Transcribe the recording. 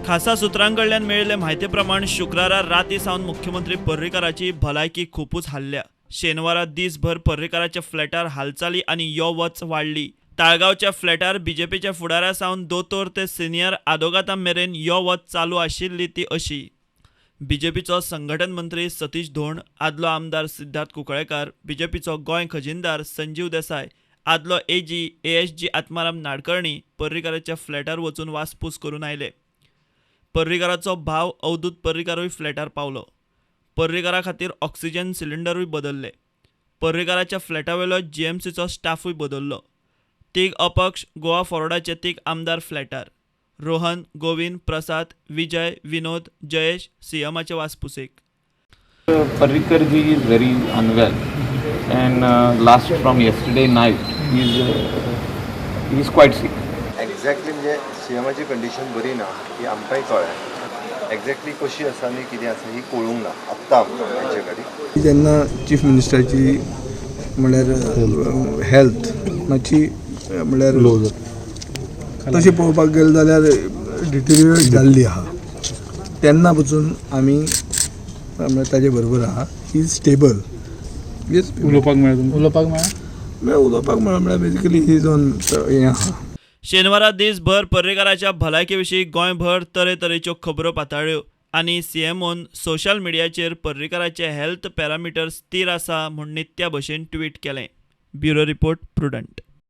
खासा सुत्रां कडल्यान मेळिल्ले म्हायती प्रमाण शुक्रारा राती सावन मुख्यमंत्री पर्रीकाराची भलायकी खुपूच हाल्ल्या. शेनवारा दीसभर पर्रीकाराच्या फ्लॅटार हालचाली आनी यो वच वाडली. ताळगांवच्या फ्लॅटार बीजेपीच्या फुडाऱ्या सावन दोतोर ते सिनियर आदोगादां मेरेन यो वच चालू आशिल्ली ती अशी. बीजेपीचो संघटन मंत्री सतीश धोंड, आदलो आमदार सिद्धार्थ कुंकळेकार, बीजेपीचो गोंय खजिनदार संजीव देसाय, आदलो एजी एएसजी आत्माराम नाडकर्णी पर्रीकाराच्या फ्लॅटार वचून वासपूस करून आयले. पर्रीकाराचो भाव अवधूत पर्रीकारूय फ्लॅटार पावलो. पर्रीकारा खातीर ऑक्सिजन सिलिंडरूय बदल्ले. पर्रीकाराच्या फ्लॅटावेलो जीएमसीचो स्टाफूय बदल्लो. तीग अपक्ष गोवा फॉरवर्डाचे तीग आमदार फ्लॅटार. रोहन, गोविंद, प्रसाद, विजय, विनोद, Jayesh सीएमाचे वासपुसेक. Parrikar ji is very unwell and last from yesterday night he is quite sick. Exactly म्हणजे सीएमाची कंडिशन बरी ना ही आमकांय कळ्ळें. एग्जॅक्टली कशी आसा आनी कितें आसा ही कळूंक ना आत्तां आमकां हेचे कडेन. जेन्ना चीफ मिनिस्टराची म्हणल्यार हेल्थ मातशी म्हणल्यार तशी पळोवपाक गेले जाल्यार डिटेरिएट जाल्ली आहा, तेन्ना पसून आमी म्हणल्यार ताजे बरोबर आहा. He is stable. Yes. उलोवपाक मेळ्ळें तुमकां? उलोवपाक मेळ्ळें. उलोवपाक म्हळ्यार बेजिकली he is on हें आहा. शेनवारा दीसभर पर्रीकाराच्या भलायके विशीं गोंयभर तरेतरेच्यो खबरो पाताळ्यो आनी सीएमओन सोशल मिडियाचेर पर्रीकाराचे हेल्थ पॅरामिटर स्थीर आसा म्हूण नित्या भशेन ट्वीट केलें. Bureau report, Prudent.